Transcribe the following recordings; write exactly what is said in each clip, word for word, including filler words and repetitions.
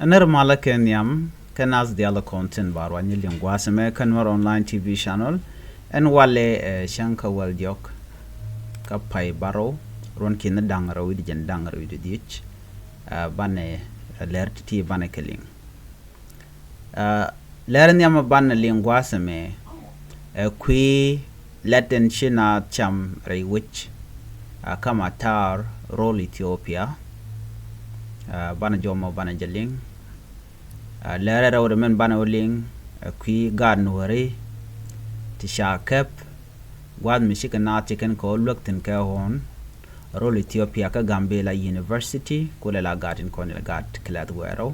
Nɛr malä kɛ nhiam kɛ nath diaal kɔn tin ba ruany liŋ gua̱a̱th ɛmɛ kä Nuɛr Online T V Channel. Ɛn walɛ ɛ cäŋ kä wäl diɔ̱k kä pay bärɔw, ruɔ̱n ki̱n da̱ŋ rɛw wi̱cdɛ jiɛn da̱ŋ rɛw wi̱cdɛ dhieec. Ɛ, banɛ, ɛ, lɛr ti̱ti̱ banɛ kɛ liŋ. Ɛ, lɛr nhiam banɛ liŋ gua̱a̱th ɛmɛ, ɛ, kui̱ lɛt ɛn ci naath cam rɛy wec, ɛ, kä Matar rol Ethiopia. Ɛ, banɛ jɔmɔ banɛ jɛ liŋ. Ɛ, lɛr rɛwdɛ mɛn banɛ wä liŋ, ɛ, kui̱ gaat Nuääri ti ca kɛp gua̱a̱th mi cikɛ naath ci kɛn kɛ wä luäk thi̱n kɛ ɣɔ̱ɔ̱n rol Ethiopia kä Gambela University, kulɛ la gaat in kɔn ilɛ gaat kɛ lɛth wɛɛrɛw.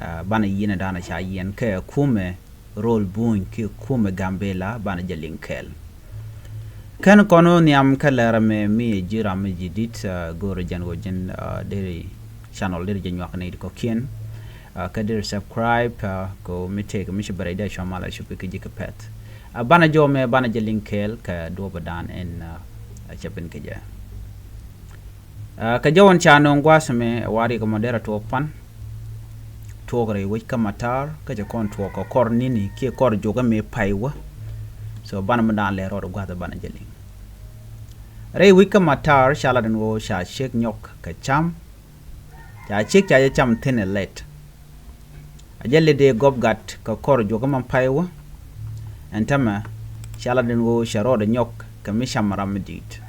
Ɛ, banɛ yiɛn ɛ da̱a̱n ca yiɛn kɛ kumɛ rol Buny kiɛ kumɛ Gambela, banɛ jɛ liŋ kɛɛl. Kɛn kɔn wä nhiam kä lɛr ɛmɛ mi ɛ ji̱ ram mi ji̱ di̱t, ɛ, go̱o̱rɛ jɛn wä ji̱n, ɛ, deri channel deri jɛ nyuak ni di kɔkiɛn. Ɛ, kä deri subscribe, ɛ, kɛ mi tëëk mi ci bɛ rɛy dee cua mal a cupi kä ji̱ kɛ pɛth. Ɛ, banɛ jɔmɛ banɛ jɛ liŋ kɛɛl kɛ duɔpɛ da̱a̱n ɛn, ɛ, cɛ pin kɛ jɛ. Ɛ, kɛ jɔwän ca nööŋ gua̱a̱th ɛmɛ ɛ wa riɛk ɛmɔ derɛ tuɔɔk pan. Tuɔɔk rɛy wec kä Matar, kä cɛ kɔn tuɔɔk kɛ kɔr ni̱ni kiɛ kɔr juɔkä mëë pay wä. So banɛ mi da̱a̱n lɛ rɔɔd gua̱a̱th ɛ banɛ jɛ liŋ. Rɛy wec kä Matar ca lat ɛn ɣöö ca ciek nyɔk kɛ cam. Ca ciek ca jɛ cam thi̱n ɛ lɛt. A jɛ lɛ dee gɔp gat kɛ kɔr juɔkä ma pay wä. Ɛn tämɛ ca lat ɛn ɣöö cɛ rɔɔdɛ nyɔk kɛ mi cam ram mi di̱i̱t.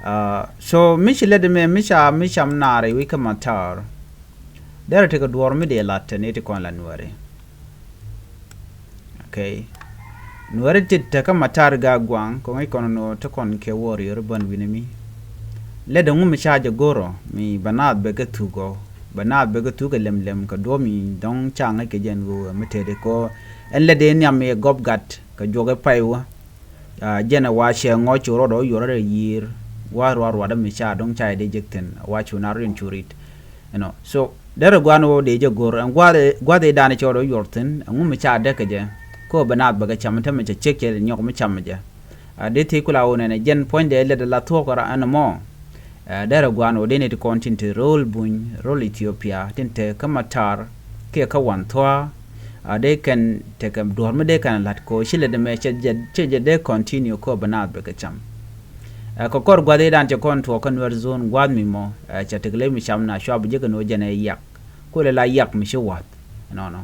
Ɛ, so mi ci lɛt ɛmɛ mi ca mi cam naar rɛy wec kä Matar. Derɛ tekɛ duɔ̱ɔ̱r mi dee lat tɛ ni ti kɔn la Nuääri. Okay. Nuääri ti tekä Matar Gaa Guaŋ kɔŋ i̱ kɔn nɔ ti kɔn kɛ warrior bän wi̱ni mi. Lɛ dee ŋu mi ca jɛ go̱rɔ mi bɛ naath bɛ kɛ thuk ɔ, bɛ naath bɛ kɛ thuk ɛ lɛm lɛm kɛ duɔ̱ɔ̱p mi dɔ̱ŋ ca ŋäc kɛ jɛn ɣöö mi tëëdi kɔ. Ɛn lɛ dee nhiam mi gɔp gat kɛ juɔk ɛ pay wä. Ɛ, jɛn ɛ wa cɛ ŋɔc cu rɔɔdɛ wä yuɔr rɛ yiër wa ruaruadä mi ca dɔ̱ŋ ca jɛ dee jek thi̱n wa cu na riɛn cu rit. You know, so derɛ gua̱a̱n ɣöö dee jɛ go̱r ɛn gua̱a̱th, gua̱a̱th i̱ da̱a̱n cɛ rɔ yuɔr thi̱n ɛŋu mi ca däk kɛ jɛ. Kɛ ɣöö bɛ naath bɛ kɛ cam tämɛ cɛ ciek cɛ nyɔk mi cam jɛ. Ɛ, dee thiec kula ɣöö nɛnɛ jɛn puɔ̱nydɛ lɛt ala thuɔ̱k ra ɛn ɛmɔ. Ɛ, derɛ gua̱a̱n ɣöö dee ni ti kɔn tin te rol Buny, rol Ethiopia tin te kä Matar kiɛ kä Wanthua. Ɛ, dee kɛn tekɛ duɔ̱ɔ̱r mi dee kɛn lat kɛ ɣöö ci lɛt ɛmɛ cɛ jɛ, cɛ jɛ dee continue kɛ ɣöö bɛ naath bɛ kɛ cam. Ɛ, kɛ kɔr gua̱th i̱ da̱a̱n cɛ kɔn tuɔɔk kä Nuer zone gua̱a̱th mi mɔ, ɛ, cɛ tekɛ ley mi cam na cua bi jek ɛn ɣöö jɛn ɛ yak. Kulɛ la yak mi ci wa̱th. Ɛnɔnɔ.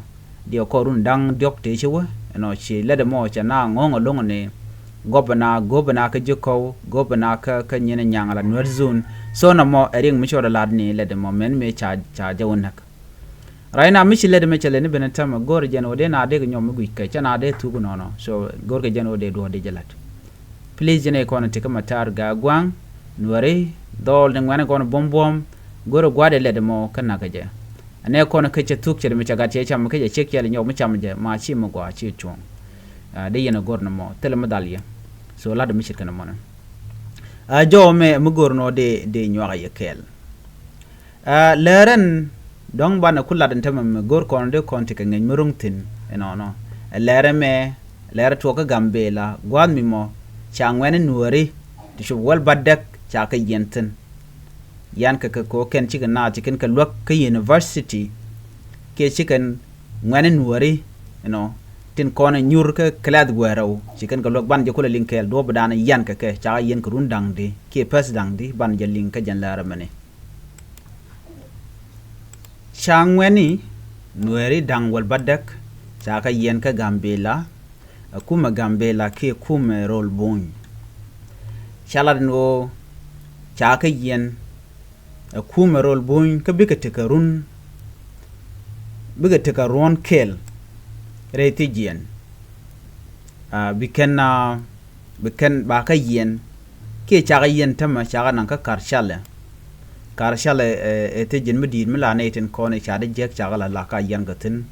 Diɛ kɔr run da̱ŋ diɔ̱k tëë ci wä. Ɛnɔ ci lɛt ɛmɔ cɛ na ŋɔ̱ŋ ɛlɔ̱ŋ ni gɔp ɛna, gɔp ɛna kä ji̱ kɔw, gɔp ɛna kä, kä nyin ɛ nyaŋ ala Nuer zone. So nɔmɔ ɛ riɛk mi cɔɔd ɛ lat ni lɛt ɛmɔ mɛn mi ca, ca jɛ wä näk. Right now mi ci lɛt ɛmɛ cɛ lɛ ni ben ɛ tämɛ go̱o̱rɛ jɛn ɣöö dee na dee kɛ nyɔm mi guic kɛ cɛ na dee thuk nɔnɔ. So go̱o̱rkɛ jɛn ɣöö dee duɔ̱ɔ̱r dee jɛ la̱t. Please jɛn ɛ kɔn ɛ tekɛ Matar Gaa Guaŋ, Nuääri, dhɔl ni ŋuɛ̈ni kɔn buɔ̱m buɔ̱m, go̱o̱rɛ gua̱a̱th ɛ lɛt ɛmɔ kä nakä jɛ. Ɛn ɛ kɔn kä cɛ thuk cɛ mi cɛ gat cɛ cam kä cɛ ciek cɛ lɛ nyɔk mi cam jɛ ma ci mi gɔaa ci cuɔ̱ŋ. Ɛ, dee yɛn ɛ go̱r ni mɔ thilɛ mi dhal yɛ. So la̱t mi ce̱tkɛ ni mɔnɛ. Ɛ, jɔw mɛ mi go̱r nɔ dee, dee nyuak yɛ kɛɛl. Ɛ, lɛr ɛn dɔ̱ŋ banɛ ku lat ɛn tämɛ mi go̱r kɔn dee kɔn ti kɛ ŋäc mi ro̱ŋ thi̱n ɛnɔnɔ. Ɛ, lɛr ɛmɛ, lɛr tuɔɔk kä Gambela gua̱a̱th mi mɔ ca ŋuɛ̈ni Nuääri ti cop wäl bädäk ca kɛ yiɛn thi̱n. Yan kɛ kɛ ko̱ kɛn cikɛ naath ci kɛn kɛ luäk kä university kiɛ ci kɛn ŋuɛ̈ni Nuääri, you know, tin kɔn ɛ nyur kä kɛ lɛth wɛɛrɛw ci kɛn kɛ luäk banɛ jɛ kulɛ liŋ kɛɛl duɔ̱ɔ̱p dan yan kɛ kɛ ca kɛ yiɛn kɛ run da̱ŋ di kiɛ pɛth da̱ŋ di banɛ jɛ liŋ kä jɛn lɛr ɛmɛni. Ca ŋuɛ̈ni Nuääri da̱ŋ wäl bädäk ca kɛ yiɛn kä Gambela, ɛ kumɛ Gambela kiɛ kumɛ rol Buny. Ca lat ni ɣöö ca kɛ yiɛn ɛ kumɛ rol Buny kä bikɛ tekɛ run, bikɛ tekɛ ruɔ̱n kɛl rɛy thi̱jiɛn. Ɛ, bi kɛn, ɛ, bi kɛn ba kä yiɛn kiɛ ca kɛ yiɛn tämɛ ca kɛ naŋ kä Karcalɛ. Karcalɛ, ɛ, ɛ thi̱jiɛn mi di̱i̱t mi la nɛy tin kɔn i̱ ca dee jiäk ca kɛ la la ka yiɛn kɛ thi̱n.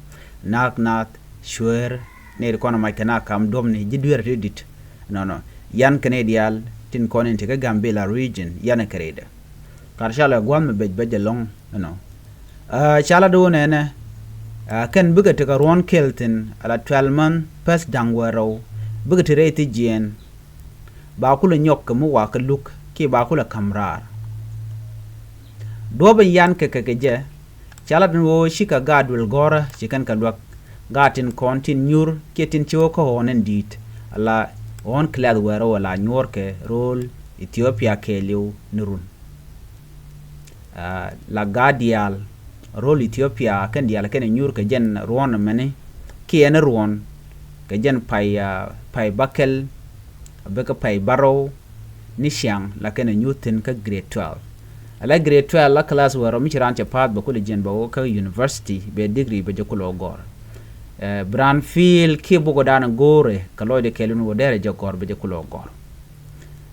Naak naath cueer nɛy ti kɔn i̱ mac kɛ na kam duɔ̱pni ji̱ dueerä ti di̱t. Nɔnɔ. Yan kɛ nɛy diaal tin kɔn in ti kä Gambela region yan kɛ rɛydɛ. Karcalɛ gua̱a̱th mi bec bec ɛlɔ̱ŋ, you know. Ɛ, ca la do̱o̱nɛ nɛ, ɛ, kɛn bikɛ tekɛ ruɔ̱n kɛl thi̱n ala twelve month pɛth da̱ŋ wäl rɛw bikɛ te rɛy thi̱jiɛn. Ba kulɛ nyɔk kɛ mi wakä luk kiɛ ba kulɛ ka̱m raar. Duɔ̱ɔ̱p in yan kɛ kɛ kɛ jɛ, Ca lat ni ɣöö cikɛ gaat duël gɔ̱rä ci kɛn kɛ luäk. Gaat tin kɔn tin nyuur kiɛ tin ci wä kä ɣɔ̱ɔ̱n in di̱i̱t. Ala ɣɔ̱ɔ̱n kɛ lɛth wɛɛr ɣöö la nyuɔ̱ɔ̱rkɛ ro̱o̱l Ethiopia kɛɛliw ni run. Ah, la gaat diaal ro̱o̱l Ethiopia kɛn diaal kɛn nyuur kɛ jɛn ruɔ̱n mɛni kiɛ ni ruɔ̱n kɛ jɛn pay, ah, pay bäkɛl, bikɛ pay bärɔw ni ciaŋ la kɛn nyuur thi̱n kä grade twelve. Ala grade twelve la class wɛɛr ɔ mi ci raan cɛ pa̱a̱th bɛ kulɛ jiɛn bɛ wä kä university bɛ degree bɛ jɛ kulɛ wä gɔ̱r. Eh, bi raan field kiɛ bukɛ dan go̱o̱rɛ kɛ lɔcdɛ kɛɛliw ni wä derɛ jɛ gɔ̱r bɛ jɛ kulɛ wä gɔ̱r.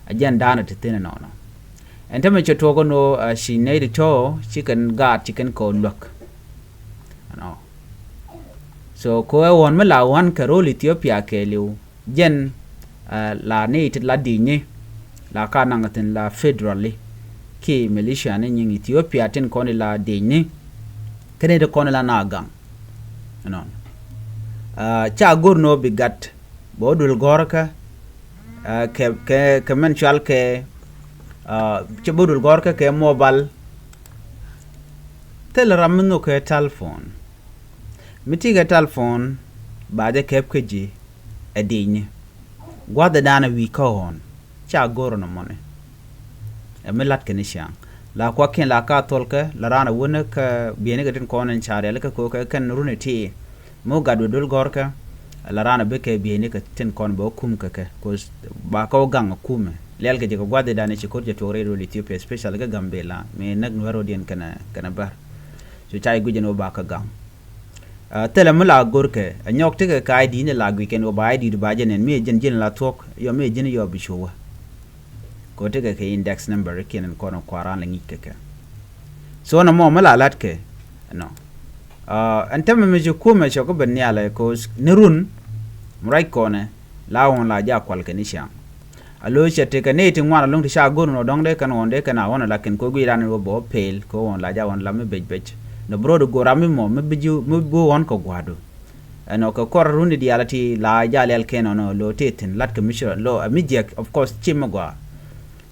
A jɛn daanɔ ti thi̱n ɛnɔnɔ. Ɛn tämɛ cɛ tuɔɔk ɛn ɣöö, ah, ci nɛy ti tɔ̱ ci kɛn gaat ci kɛn kɛ wä luäk. Ɛnɔ. So kɛ ɣöö ɛ ɣɔ̱n mi la ɣɔ̱n kɛ ro̱o̱l Ethiopia kɛɛliw. Jɛn, ah, la ni ti la di̱i̱cni la ka naŋ thi̱n la federally. Ki militia ni nyiŋ Ethiopia tin kɔn i la di̱i̱cni. Kɛn i ti kɔn i la na gaŋ. Ɛnɔ. Ah, ca go̱r ni ɣöö bi gat bä duël gɔ̱rkä, ah, kɛ, kɛ, kɛ mɛn cual kɛ, ah, cɛ bä duël gɔ̱rkä kɛ mobile. Thilɛ ram mi nhök kɛ telephone. Mi ti kɛ telephone ba jɛ kɛp kä ji̱ ɛ di̱i̱cni. Gua̱thɛ da̱a̱n ɛ wi̱i̱ kä ɣɔ̱ɔ̱n. Ca go̱r nɔmɔni. Ɛ mi la̱t kɛn i̱ ciaŋ la kuakiɛn la ka thɔlkɛ la raan ɛ wänä kä bieynikɛ tin kɔn in ca rialikä ko̱kɛ kɛn run iti. Mi wä gat wä duël gɔ̱rkä la raan ɛ bikɛ bieynikɛ tin kɔn bɛ wä kum kɛ kɛ. Kos ba kä wä gaŋ ɛ kumɛ liɛlkɛ jɛ kɛ gua̱thɛ da̱a̱n i̱ ci ko̱r jɛ tuɔk rɛy ro̱l Ethiopia, especially kä Gambela mi näk nuäär rɔ̱diɛn kɛnɛ, kɛnɛ bär. So ca i̱ gui̱c ɛn wä ba kä gaŋ. Ah, thilɛ mi la go̱rkɛ ɛ nyɔk tekɛ ka I D ni la guic kɛn wä ba I D ba jɛ nɛn mi ɛ ji̱n ji̱n la thuɔ̱k yɔ mi ɛ ji̱n yɔ bi cuwä. Kɛ wä tekɛ kɛ index number kiɛn ɛn kɔn kuaran la ŋi̱c kɛ kɛ. So nɔmɔ mi la la̱tkɛ ɛnɔ. Ah, ɛn tämɛ mi ci kumɛ cɔk ben nhialɛ kos ni run mi ruac kɔnɛ la ɣɔn la ja kual kɛ ni ciaŋ. A lo̱c cɛ tekɛ nɛy ti ŋuan alo̱ŋ ti ca go̱r nɔ dɔ̱ŋ dee kɛn ɣɔn dee kɛn a ɣɔn a la kɛn kɛ guic ran in wä bɛ wä pel kɛ ɣɔn la ja ɣɔn la mi bec bec. Nɔ bi ro̱d i̱ go̱r ram mi mɔ mi bi ji̱ mi bi ɣɔn kɛ gua̱du. Ɛnɔ kɛ kɔr runi diaal ti la ja lɛl kɛn ɣɔn ɔ lo̱ ti thi̱n lat kɛ mi ci rɔ lo̱ a mi jiɛk of course ci mi gɔaa.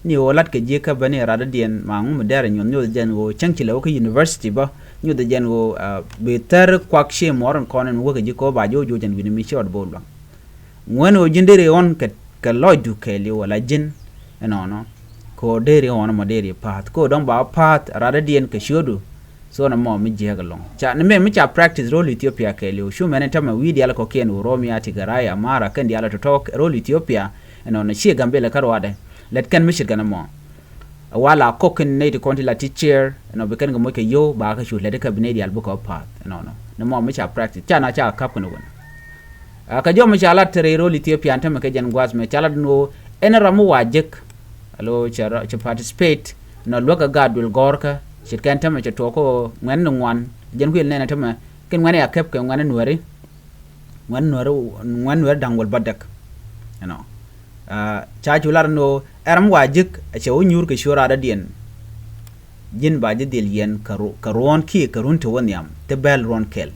Ni ɣöö lat kɛ ji̱ kä bäni rat dɔ̱diɛn ma ŋu mi dɛr a nyuɔth nyuɔth jɛn ɣöö cäŋ ci lɛ wä kä university bä nyuɔth jɛn ɣöö, ah, bi thär kuak ci mɔr in kɔn in wä kɛ ji̱ kɛ wä ba ji̱ wä juɔc ɛn wi̱ni mi ci rɔt bä wä luaŋ. Ŋuɛn ɣöö ji̱n deri ɣɔn kɛ, kɛ lɔcdu kɛɛliw wala ji̱n ɛnɔnɔ. Kɛ ɣöö deri ɣɔn ɛmɔ deri pa̱a̱th kɛ ɣöö dɔ̱ŋ ba wä pa̱a̱th rat dɔ̱diɛn kɛ ciötdu. So nɔmɔ mi jiääk ɛlɔ̱ŋ ca ni mɛ mi ca practice ro̱l Ethiopia kɛɛliw cu mɛn in tämɛ wi̱i̱ diaal kɔkiɛn wä Oromia Tigray Amara kɛn diaal tɔ̱tɔ̱ ro̱l Ethiopia. Ɛnɔnɔ ciɛ Gambela kä ruaadɛ lɛt kɛn mi ce̱tkɛ nɔmɔ. Ɛ wa la kɔk kɛn nɛy ti kɔn ti la teacher ɛnɔ bi kɛn kɛ moc kɛ yio̱w ba kä cu lɛt kä bi nɛy diaal bikɛ wä pa̱a̱th ɛnɔnɔ. Nɔmɔ mi ca practice ca na ca käp kɛn wän. Ah, kɛ jɔmɛ ca lat te rɛy ro̱l Ethiopia ɛn tämɛ kɛ jɛn gua̱a̱th mɛ ca lat ni ɣöö ɛn ram mi wa jek. Alo cɛ rɔ, cɛ participate nɔ luäk kɛ gaat duël gɔ̱rkä ce̱tkɛ ɛn tämɛ cɛ tuɔɔk kä ɣöö ŋuɛ̈tni ŋuan. Jɛn kuël nɛn ɛn tämɛ kɛn ŋuɛ̈tni a kɛp kɛ ŋuɛ̈tni nuɛ̈ri. Ŋuɛ̈tni nuɛ̈ri, ŋuɛ̈tni nuɛ̈ri da̱ŋ wäl bädäk. Ɛnɔ. Ah, ca cu lat ni ɣöö ɛn ram wa jek cɛ wä nyuur kɛ ciöör rat dɔ̱diɛn. Ji̱n ba ji̱ dhil yɛn kɛ ru-, kɛ ruɔ̱ɔ̱n kiɛ kɛ run te wä nhiam te bɛl ruɔ̱n kɛl.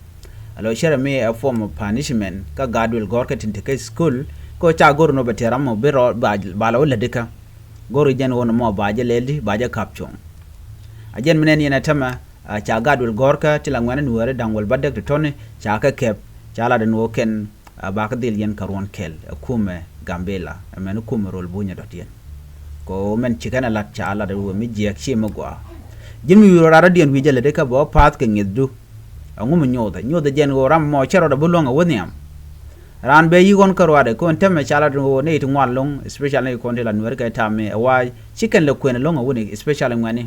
Alo cärɛ mi ɛ form of punishment kä gaat duël gɔ̱rkä tin te kä school. Kä ca go̱r nɔ bɛ tiɛɛr ram mɔ bi rɔ ba, ba la wä lätdikä. Go̱r jɛn ɣöö nɔmɔ ba jɛ lɛl di ba jɛ ka̱p cuɔ̱ŋ. A jɛn mi nɛn yɛn ɛ tämɛ, ah, ca gaat duël gɔ̱rkä ti la ŋuɛ̈tni nuääri da̱ŋ wäl bädäk ti tɔ̱ni ca kɛ kɛp ca lat ɛn ɣöö kɛn a ba kä dhil yɛn kɛ ruɔ̱n kɛl ɛ kumɛ Gambela ɛ mɛn kumɛ ro̱l bunyɛ dɔ̱diɛn. Kɛ ɣöö mɛn ci kɛn ɛ lat ca lat ɛ wee mi jiɛɛk ci mi gɔaa. Ji̱n mi wi̱i̱ rɔ rat dɔ̱diɛn wi̱i̱ jɛ lätdi kä bɛ wä pa̱a̱th kɛ ŋi̱thdu. Ɛŋu mi nyothɛ nyothɛ jɛn ɣöö ram mɔ cɛ rɔɔdɛ bi luäŋ ɛ wä nhiam. Raan bɛ yi̱k ɣɔn kä ruaadɛ kɔn tɛmɛ ca lat ɣöö nɛy ti ŋuan lo̱ŋ especially nɛy kɔn ti la nuɛr kɛ tamɛ ɛ wa ci kɛn lɛ kuɛn lo̱ŋ ɛ wä ni especially ŋuɛ̈tni.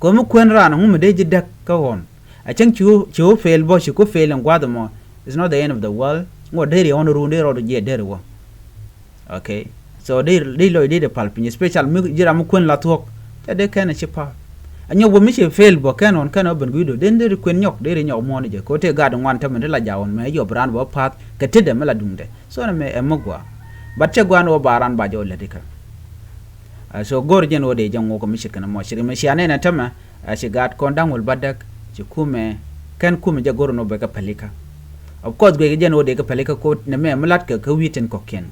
Kɛ mi kuɛn raan ŋu mi dee ji̱ däk kä ɣɔn. A cäŋ ci wä, ci wä fail bä, ci ku fail in gua̱th ɛmɔ. It's not the end of the world. Ŋuɔ̱t dee riɛ ɣɔn run dee rɔɔd jiɛ dee ri wä. Okay. So dee, dee lɔc dee dee pal piny, especially mi ji̱ ram mi kuɛn la thuɔ̱k. Cɛ dee kɛn a ci pa̱a̱th. A nyɔk bä mi ci fail bä kɛn ɣɔn kɛn ɣä ben gui̱do. Dee dee ri kuɛn nyɔk, dee ri nyɔk muɔ̱ɔ̱n jɛ. Kɛ ɣöö tëë gaat ŋuan tämɛ dee la ja̱ ɣɔn mɛ yɔp raan bä pa̱a̱th kɛ tetdɛ mi la duŋdɛ. So nɛ mɛ ɛ mi gɔaa. But cɛ gua̱a̱n ɣöö ba raan ba jɛ ɣöö lätdi kä. Ah, so go̱r jɛn ɣöö dee jɛ ŋuɔk mi ce̱tkɛ nɔmɔ ce̱tkɛ mi cia nɛn ɛ tämɛ, ah, ci gaat kɔn da̱ŋ wäl bädäk, ci kumɛ, kɛn kumɛ jɛ go̱r nɔ bɛ kɛ pälikä. Of course guic jɛn ɣöö dee kɛ pälikä ko̱t nɛ mɛ mi lat kɛ kä wi̱i̱ tin kɔ̱kiɛn.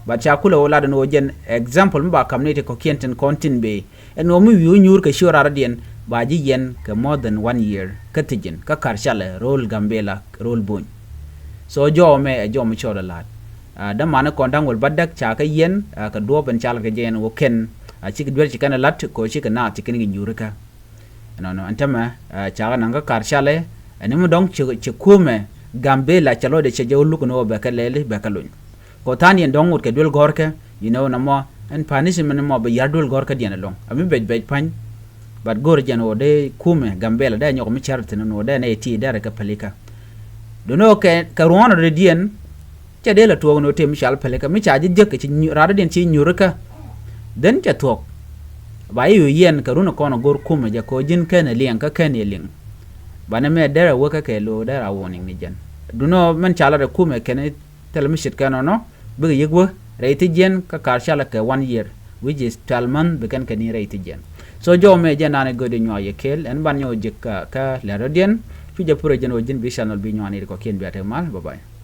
But ca kulɛ ɣöö lat ɛn ɣöö jɛn example mi ba ka̱m ni ti kɔ̱kiɛn tin kɔn tin bëë. Ɛn ɣöö mi wi̱i̱ wä nyuur kɛ ciöör rat rɔ̱diɛn, ba ji̱ yɛn kɛ more than one year kä thi̱ji̱n kä ka̱r calɛ ro̱l Gambela ro̱l buny. So jɔw ɛmɛ ɛ jɔw mi cɔl ɛ la̱t. Dämani kɔn da̱ŋ wäl bädäk ca kɛ yɛn kɛ duɔ̱ɔ̱p ɛn cal kɛ jɛ ɛn ɣöö kɛn a cikɛ duel ci kɛn ɛ la̱t kɛ ɣöö cikɛ naath ci kɛn kɛ nyuurikä. Ɛnɔnɔ ɛn tämɛ ca kɛ naŋ kä ka̱r calɛ ɛn mi dɔ̱ŋ ci kumɛ Gambela cɛ lɔcdɛ cɛ jɛ wä luk ni ɣöö bɛ kɛ lɛli bɛ kɛ lony. Kɛ ɣöö tha̱a̱ŋ yɛn dɔ̱ŋ ŋot kɛ duel gɔ̱rkɛ, you know, nɔmɔ ɛn punishment ni mɔ bɛ ya̱r duel gɔ̱rkɛ diɛn ɛlɔ̱ŋ. Ɛ mi bɛc bɛc pa̱ny. But go̱r jɛn ɣöö dee kumɛ Gambela dee nyɔk mi cär thi̱n ni ɣöö dee nɛy ti dee rɛ kɛ pälikä. Duŋni ɣöö kɛ ruɔ̱ɔ̱n rɔ̱diɛn cɛ dee la tuɔɔk ni ɣöö tëë mi cal pälikä mi ca ji̱ jiäk ci rat rɔ̱diɛn ci nyuurikä. Then cɛ thuɔ̱k. Ba i̱ yu yɛn kɛ run kɔn go̱r kumɛ jɛ kɛ ɣöö ji̱n kɛn ɛ liɛŋ kä kɛn ɛ liŋ. Banɛ mɛ derɛ wäkä kɛ lo̱o̱ derɛ a warning ni jɛn. Duŋni ɣöö mɛn cal rɛ kumɛ kɛn thilɛ mi ce̱tkɛ nɔnɔ bikɛ yik wä rɛy thi̱jiɛn kä ka̱r calɛ kɛ one year, which is twelve month bi kɛn kɛ ni rɛy thi̱jiɛn. So jɔw mɛ jɛ naan i̱ göödi nyuak yɛ kel ɛn ban nyɔk ji̱ kä lɛr rɔ̱diɛn. Cu jɛ purɛ jɛn ɣöö ji̱n bi channel bi nyuak ni ri kɔ̱kiɛn bia tek mal. Bye bye.